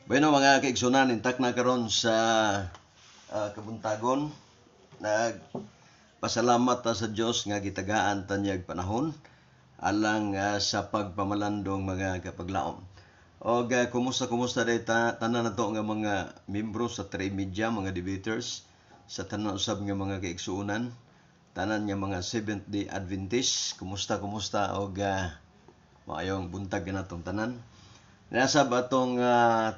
Bueno, mga kaigsunan, intak na karon sa kabuntagon. Nagpasalamat ta sa Dios nga gitagaan ta niyag panahon alang sa pagpamalandong, mga kapaglaom. Og kumusta kumusta day ta, tanan nato nga mga membro sa Tri Media, mga debaters, sa tanan usab nga mga kaigsuonan, tanan nga mga Seventh Day Adventist, kumusta kumusta og maayong buntag kanatong tanan. Nasa atong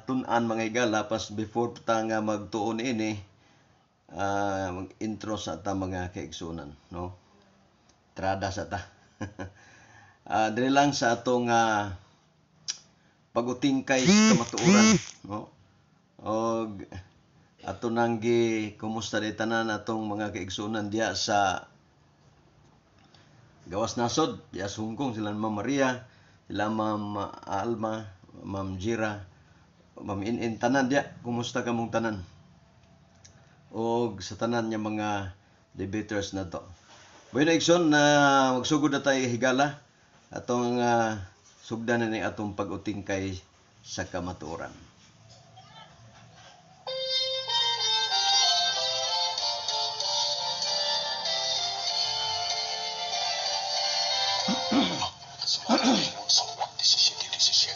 tun-an, mga higala, pas before ta nga magtuon ini, mag-intro sa ta, mga kaigsuonan, no? Trada sa ta. Diri lang sa atong pagutingkay sa kamatuoran, no? Og ato nang gi kumusta di tanan atong mga kaigsuonan diya sa gawas nasod, diya sa Hong Kong, sila Ma'am Maria, sila Ma'am Alma, Ma'am Jira, Ma'am Inin, tanan diya, kumusta kamong tanan? Og sa tanan nga mga debaters na to. Bueno, igsoon, na magsugod na tayo, higala, atong sugdan na ni atong pag-utingkay sa kamatuoran. Sa mga sa Juan 17:17,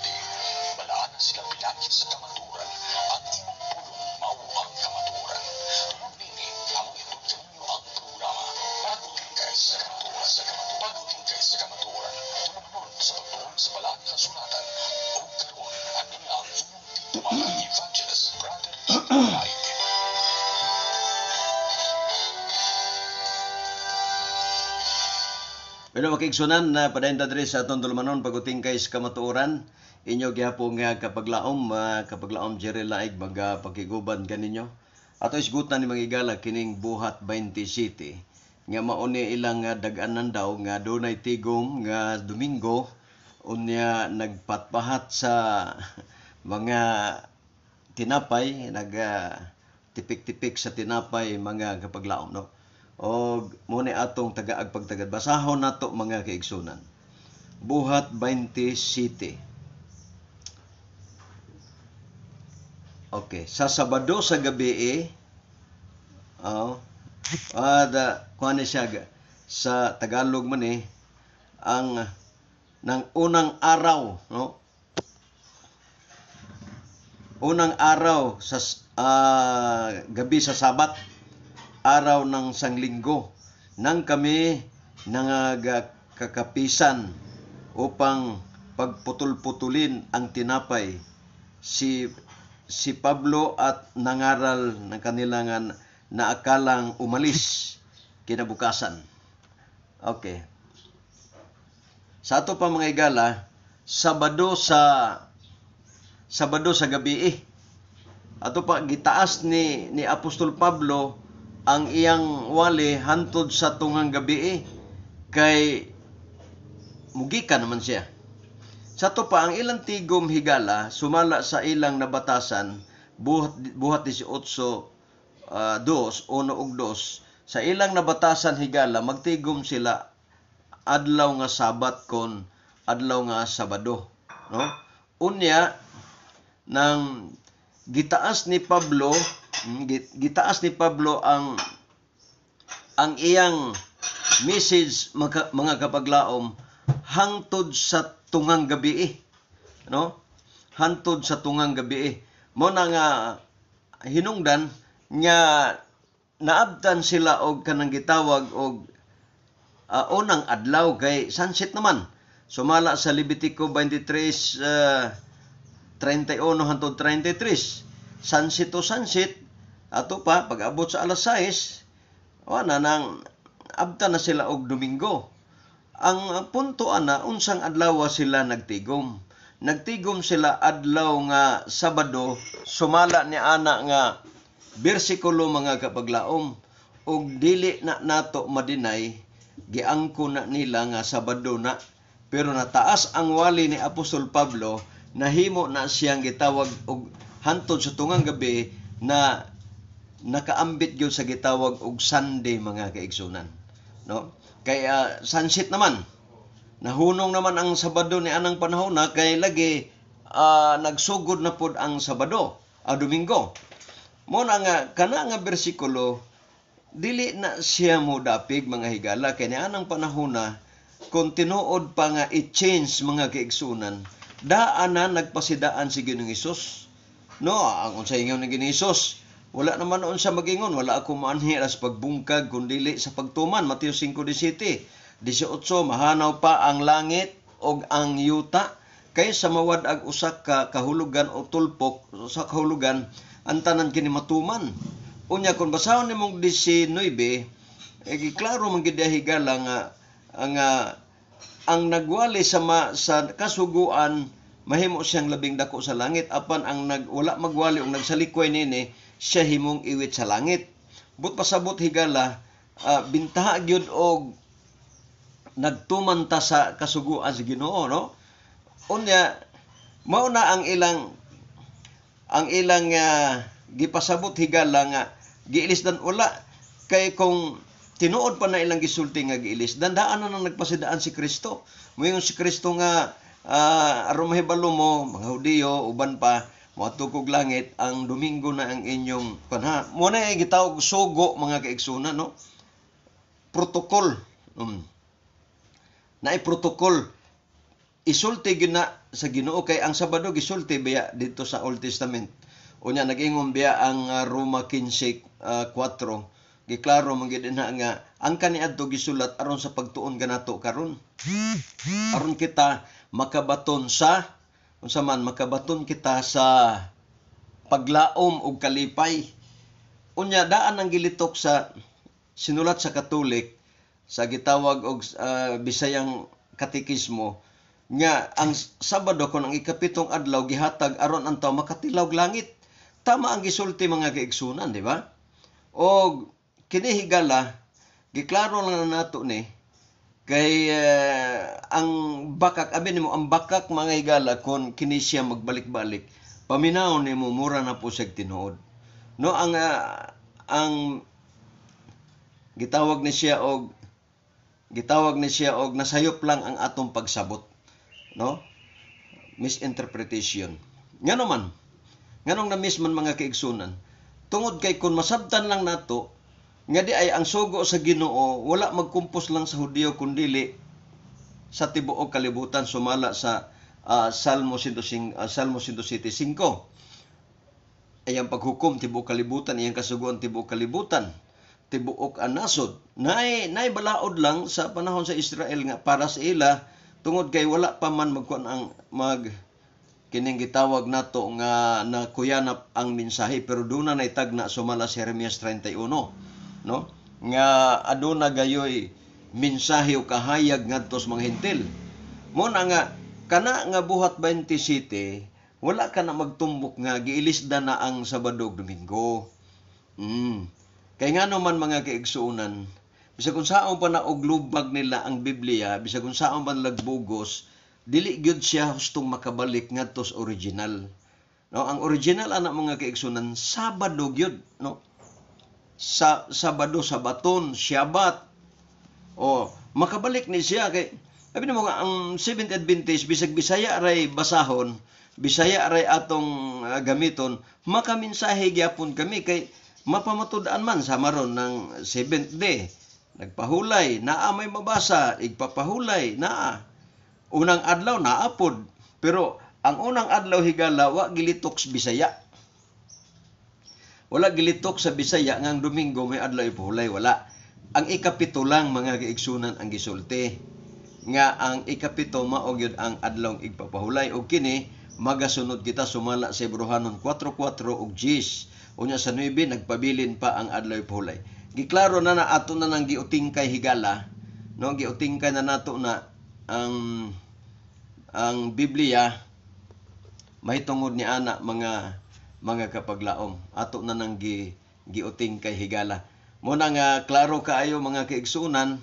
balaan sila pinagi sa kamatuoran. Ang imong pulong mao ang kamatuoran. Tungod nini, among ihatod kaninyo ang programa, Pag-utingkay sa Kamatuoran. Sa kamatuoran. Pag-utingkay sa Kamatuoran. Tulumanon sa pagtuon sa balaan nga kasulatan. Ug karon, ani ang inyong tigdumala, Evangelist Brother Jerry Laig. Bueno, makiigsunan na padayon ta diri sa atong tulumanon, Pag-utingkay sa Kamatuoran. Inyo gihapon nga kapaglaom Jerry Laig magapakiguban kaninyo. Ato isgutan ni mga higala kining Buhat 27 nga mao ni ilang dag-anan daw nga dunay tigom nga Domingo, unya nagpatpahat sa mga tinapay, nag tipik-tipik sa tinapay, mga kapaglaom, no? Og mo ni atong tagaag pagtagad. Basahon nato, mga kaigsunan. Buhat 27. Okay, sa Sabado sa gabi eh, oh, da, kuha ni siya sa Tagalog man eh, ang ng unang araw, no? Unang araw sa gabi sa Sabat, araw ng sanglinggo, nang kami nangagkakapisan upang pagputol-putulin ang tinapay, si Pablo at nangaral ng kanilang naakalang umalis kinabukasan. Okay. Sa ato pa, mga higala, Sabado sa gabi eh. Ato pa gitaas ni Apostol Pablo ang iyang wali hantod sa tungang gabi eh, kay mugika naman siya. Sa ato pa ang ilang tigom, higala, sumala sa ilang nabatasan, Buhat 18, 2, 1 ug 2, sa ilang nabatasan, higala, magtigom sila adlaw nga Sabat kon adlaw nga Sabado, no? Unya nang gitaas ni Pablo ang iyang message, mga kapaglaom, hangtod sa tungang gabi eh, no? Hangtod sa tungang gabi eh. Mo na nga hinungdan nga naabtan sila og kanang gitawag og unang adlaw kay sunset naman. Sumala sa Levitico 23, 31 hangtod 33. Sunset to sunset, ato pa pag-abot sa alas 6, wala nang abtan na sila og Domingo. Ang punto ana, unsang adlaw sila nagtigom? Nagtigom sila adlaw nga Sabado, sumala ni ana nga bersikulo, mga kapaglaom, og dili na nato madinay, giangko na nila nga Sabado na. Pero nataas ang wali ni Apostol Pablo, nahimo na siyang gitawag og hantod sa tungang gabi na nakaambit gyud sa gitawag og Sunday, mga kaigsunan, no? Kay sunset naman. Nahunong naman ang Sabado ni anang panahon na kay lagi nagsugod na pod ang Sabado, ang Domingo. Mo na nga kana nga bersikulo dili na siya mo dapig, mga higala, kay nianang panahon na kung tinuod pa nga i-change, mga kaigsunan, daan na nagpasidaan si Ginoong Hesus. No, ang unsa ingon ni Ginoong Hesus, wala naman noon siya magingon, "Wala ako maanhi sa pagbungkag kun dili sa pagtuman," Mateo 5:17. 18, mahanaw pa ang langit og ang yuta kaysa mawad-ag usa ka kahulugan o tulpok sa kahulugan, ang tanan kini matuman. Unya kung basahon nimong 19, eh, klaro man gid higala nga ang nagwali sa kasuguan mahimo siyang labing dako sa langit, apan ang wala magwali og nagsalikway nini, siya himong iwit sa langit. But pasabot, higala, bintaha gyud og nagtuman ta sa kasuguan sa Ginoo, no? Unya mao na ang ilang gipasabot, higala, nga giilisdan wala, kay kung tinuod pa na ilang gisulti nga giilisdan, daan na nang nagpasidaan si Kristo. Moingon si Kristo nga aron mahibalo mo mga Hudiyo, uban pa moadto kog langit, ang Domingo na ang inyong kanha. Mo na gitawag sugo, mga kaigsunan, no? Protocol. Naay protocol, isulti gyud na sa Ginoo, kay ang Sabado gisulti biya dito sa Old Testament. Unya nag-ingon biya ang Roma 15:4, giklaro man gyud na nga ang kaniadto gisulat aron sa pagtuon kanato karon, aron kita makabaton sa unsa man, makabaton kita sa paglaom og kalipay. Unya daan ang gilitok sa sinulat sa Katolik sa gitawag og Bisayang Katekismo nga ang Sabado kon ang ikapitong adlaw gihatag aron ang tawo makatilaw langit. Tama ang gisulti, mga kaigsunan, di ba? Og kini, higala, giklaro lang na nato ni kay ang bakak, abi nimo ang bakak, mga higala, kon kini siya magbalik-balik, paminaw nimo mura na po siya tinuod. No, ang gitawag ni siya og nasayop lang ang atong pagsabot, no? Misinterpretation. Ngano man? Nganong na-miss man, mga kaigsunan? Tungod kay kung masabtan lang nato nga di ay ang sugo sa Ginoo wala magkumpos lang sa Hudiyo kundili sa tibuok kalibutan, sumala sa Salmo 107:5, iyang paghukom tibuok kalibutan, iyang kasuguan tibuok kalibutan, tibuok ang nasod. Nay balaod lang sa panahon sa Israel nga para sa ila, tungod kay wala pa man magkuan ang mag kining gitawag nato nga nakuyanap ang mensahe, pero duna na itagna sumala sa Jeremias 31, no, nga aduna gayoy mensahe o kahayag ngadto sa mga Hentil. Mo na nga kana nga Buhat 27 wala ka na magtumbok nga giilisda na ang Sabado ug Domingo. Kay ngano man, mga kaigsuonan, bisag unsaon pa na og lubag nila ang Biblia, bisag unsaon pa nagbugos, dili gyud siya hustong makabalik ngadto sa original. No, ang original ana, mga kaigsuonan, Sabado gyud, no? Sa Sabado, Sabaton, Syabat. O makabalik ni siya kay sabi nimo nga ang Seventh Adventist, bisag Bisaya ray basahon, Bisaya ray atong gamiton, makaminsahe gyapon kami kay mapamatud-an man sa maron ng seventh day. Nagpahulay, naa may mabasa, igpapahulay, naa. Unang adlaw naa pod. Pero ang unang adlaw, higala, wa gilitok sa Bisaya. Wala gilitok sa Bisaya nga ang Domingo may adlaw ipahulay, wala. Ang ikapito lang, mga kaigsunan, ang gisulti nga ang ikapito mao gyud ang adlaw igpapahulay, ug kini magasunod kita sumala sa Hebreohanon 4:4 ug 10. Unya sa 9 nagpabilin pa ang adlaw ipahulay. Giklaro na na ato na nang giutingkay, higala, no? Giutingkay na nato na ang Biblia mahitungod ni ana, mga kapaglaom. Ato na nang giutingkay, higala. Mo na nga klaro kaayo, mga kaigsunan,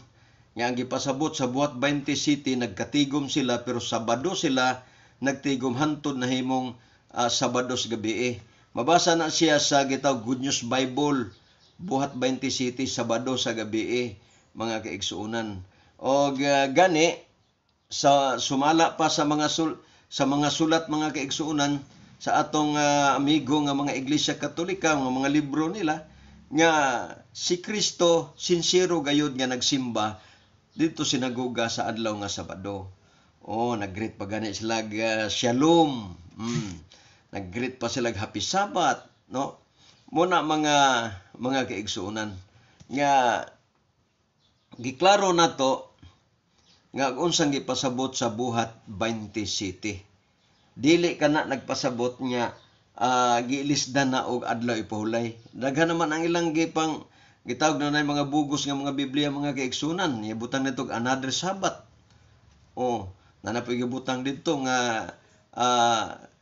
nga ang gipasabot sa Buhat 27, nagkatigom sila pero Sabado sila nagtigom hantod nahimong Sabado sa gabi. Mabasa na siya sa gitawag Good News Bible, Buhat 27, Sabado sa gabi, mga kaigsuonan. Og gani sa sumala pa sa mga Sa mga sulat, mga kaigsuonan, sa atong amigo nga mga Iglesia Katolika, nga mga libro nila nga si Kristo sincero gayud nga nagsimba dito sinagoga sa adlaw nga Sabado. Oh, nag-greet pa gani sila shalom. Nag-greet pa sila happy Sabbath, no? Muna mga kaigsuonan nga giklaro nato nga unsang gipasabot sa Buhat 27. Dili kana nagpasabot nga giilisdan na og adlaw ipahulay. Daghan naman ang ilang gipang gitawag na mga bugos nga mga Biblia, mga kaigsunan. Ibutang nito another Sabbath. Oh, naa na poy gibutang didto nga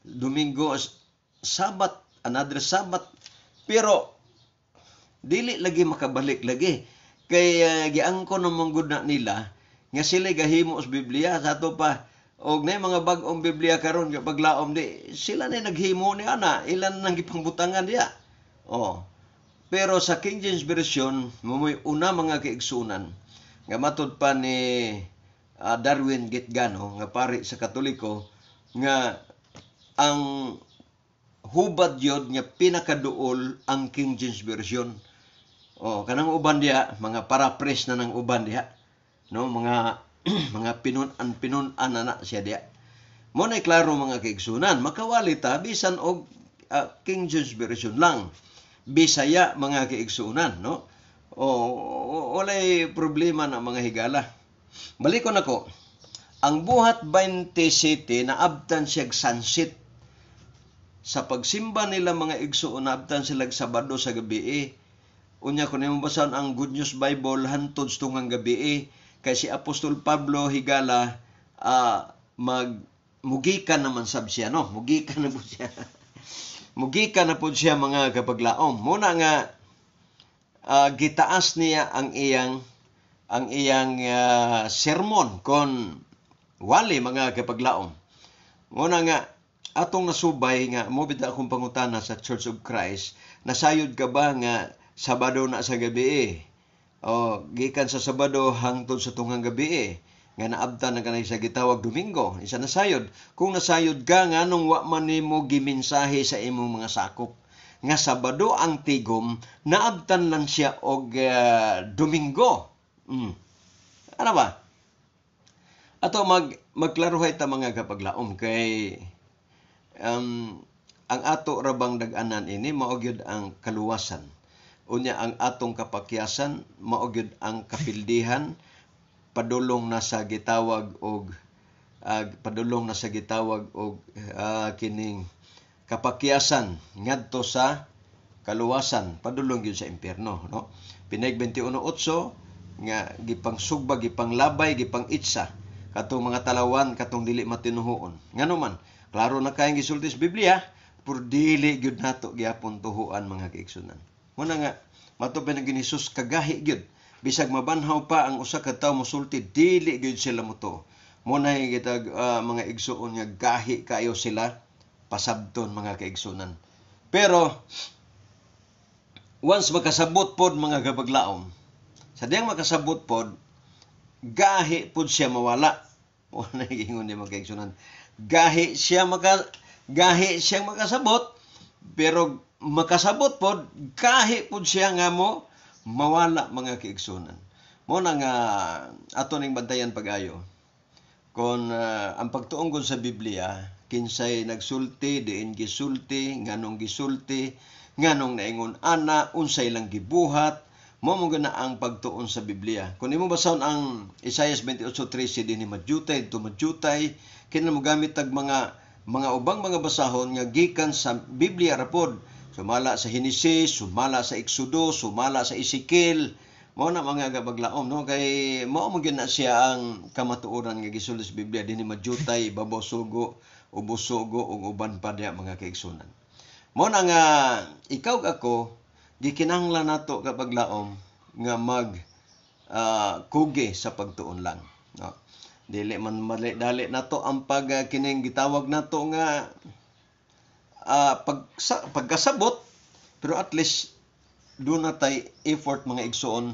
Domingo Sabbath, another Sabbath. Pero dili lagi makabalik lagi kay giangkon naman gud na nila nga sila gahimo sa Biblia sa ato pa, og na mga bag-ong Biblia karon paglaom di sila na naghimo ni ana, ilan nang gipangbutangan diya. Oh. Pero sa King James Version mo'y una, mga kaigsunan, nga matud pa ni Darwin Gitgano nga pari sa Katoliko nga ang hubad yod nga pinakaduol ang King James Version. Oh, kanang uban diha, mga paraphrase na ng uban diha. No, mga mga pinun-an pinun-an na, na siya diha. Mo na klaro, mga kaigsunan, makawali ta bisan og King James Version lang. Bisaya, mga kaigsunan, no? O walay problema na, mga higala. Balikon ako. Ang Buhat 27, naabtan siya sunset. Sa pagsimba nila, mga igsuon, naabtan sila Sabado sa gabi eh. Unya kung imong basahan ang Good News Bible, hantod sa tungang gabi eh. Kay si Apostol Pablo, higala, mag mugikan naman sab siya, no? Mugikan na po siya. Mugikan na po siya, mga kapaglaom. Muna nga gitaas niya ang iyang sermon kon wali, mga kapaglaom. Muna nga atong nasubay nga mo bitaw akong pangutana sa Church of Christ, nasayod ka ba nga Sabado na sa gabi eh? O gikan sa Sabado hangtod sa tungang gabi eh nga naabtan na kanay sa gitawag Domingo, isa nasayod. Kung nasayod ka, nganong wa man nimo gimensahe sa imong mga sakop nga Sabado ang tigom, naabtan lang siya og Domingo? Ano ba? Ato magklaruhay ta, mga kapaglaom, kay ang ato rabang dag-anan ini mao gyud ang kaluwasan. Unya ang atong kapakyasan mao gyud ang kapildihan padulong na sa gitawag og kining kapakyasan ngadto sa kaluwasan, padulong gyud sa impyerno, no? Pinayg 21:8 nga gipangsugba, gipanglabay, gipang-itsa katong mga talawan, katong dili matinuhuon. Ngano man klaro na kayong gisulti sa Biblia, pero dili gyud nato gyapon tuhuan, mga kaigsunan. Muna nga mato pa ni Jesus, kagahi gyud bisag mabanhaw pa ang usa ka tawo mosulti, dili gyud sila motuo. Muna kita mga igsuon nga gahi kayo sila pasabton, mga kaigsunan. Pero once makasabot pod, mga kapaglaom, sa diyang makasabot pod, gahi pod siya mawala. Wala gingon ni mga kaigsunan. Gahi siya makasabot, pero makasabot pod, gahi pod siya nga mo mawala, mga kaigsunan. Mo na nga ato ning bantayan pag-ayo. Kon ang pagtuong sa Biblia, kinsay nagsulti, diin gisulti, nganong gisulti, nganong naingon ana, unsay lang gibuhat, mo na ang pagtuon sa Biblia. Kung imo basahon ang Isaiah 28:13, dinhi madyutay, dito madyutay, kini mo gamit tag mga ubang mga basahon nga gikan sa Biblia ra pod. Sumala sa Henesis, sumala sa Exodo, sumala sa Ezekiel, mao na, mga kapaglaom, no? Kay mao mo gyud na siya ang kamatuoran nga gisulti sa Biblia, dinhi madyutay, ibabaw sugo, ubos sugo ug uban pa diya, mga kaigsunan. Mao na nga ikaw ug ako gikinahanglan nato, kapaglaom, nga mag kugi sa pagtuon lang, no? Dili man mali dali nato ang pag kining gitawag nato nga pagkasabot, pero at least doon na tay effort, mga igsuon,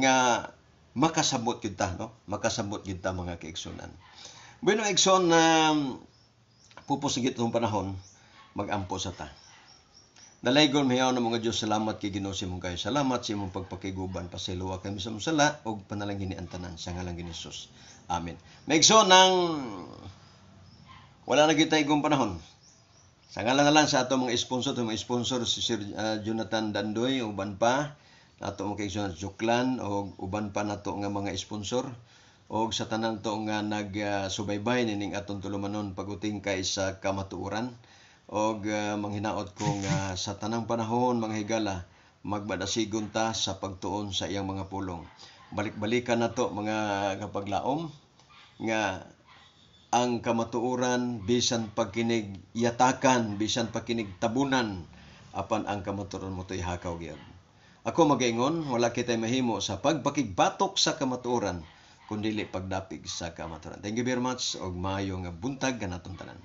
nga makasabot gyud ta, no? Makasabot gyud ta, mga kaigsunan. Bueno, igsuon na Pupos sa gitong panahon, magampo sa ta. Dalaygon, mahiyaon na mga Diyos, salamat kay Ginoo sa imong kayo. Salamat sa imong pagpakiguban. Pasayloa kami sa imong sala ug panalangini ang tanan sa ngalan ni Jesus. Amen. Maigsoon nang wala na kita igong panahon. Sa ngalan na lang sa ato mga sponsor si Sir Jonathan Dandoy, uban pa nato mga kaigsoon Juklan o uban pa nato nga mga sponsor og sa tanan to nga nagsubaybay nining atong tulumanon paguting kay sa kamatuoran og manghinaot ko nga sa tanang panahon, mga higala, magbadasigon ta sa pagtuon sa iyang mga pulong. Balik-balikan nato, mga kapaglaom, nga ang kamatuoran, bisan pagkinig yatakan, bisan pagkinig tabunan, apan ang kamatuoran mo to'y hakaw gyud. Ako magaingon, wala kitay mahimo sa pagpakigbatok sa kamatuoran kun dili pagdapig sa kamatuoran. Thank you very much og maayo nga buntag kanatong tanan.